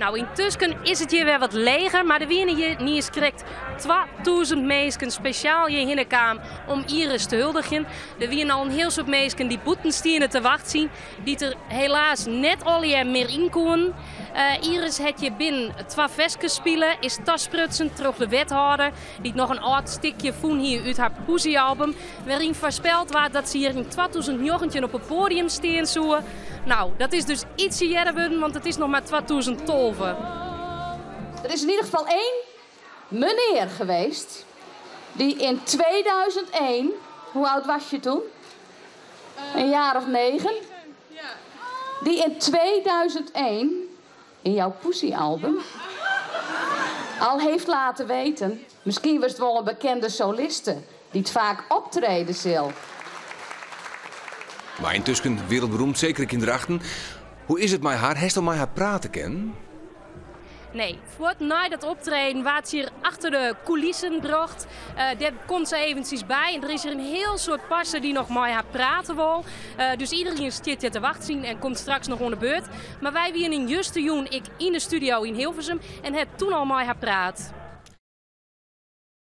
Nou, yntusken is it hjir wer wat leger, mar der wiene hjir niiskrekt 2000 minsken spesjaal hjirhinne kaam om Iris te huldigjen. Der wiene al in hiel soad minsken dy't bûten stiene te wachtsjen, dy't der helaas net allegear mear yn koenen. Iris hat hjir binnen twa ferskes spile, is tasprutsen troch de wethâlder, dy't noch in âld stikje fûn hie út har poesyalbum, wêryn foarspeld waard dat se hjir yn 2019 op it poadium stean soe. Nou, dat is dus ytsje earder wurden, want it is noch mar 2012. Er is in ieder geval één meneer geweest die in 2001, hoe oud was je toen? Een jaar of 9? Die in 2001 in jouw Poesie-album al heeft laten weten, misschien was het wel een bekende soliste die het vaak optreden zal. Mar yntusken wereldberoemd, seker yn Drachten. Hoe is it mei har? Hast al mei har prate kinnen? Nee, fuort nei dat optreden waard se hjir achter de kûlissen brocht. Dêr komt se eventsjes by en der is hjir in hiel soad parse dy't noch mei har prate wol. Dus iderien stiet hjir te wachtsjen en komt straks noch oan de beurt. Mar wy wiene justerjûn ek yn de studio yn Hilversum en ha toen al mei har praat.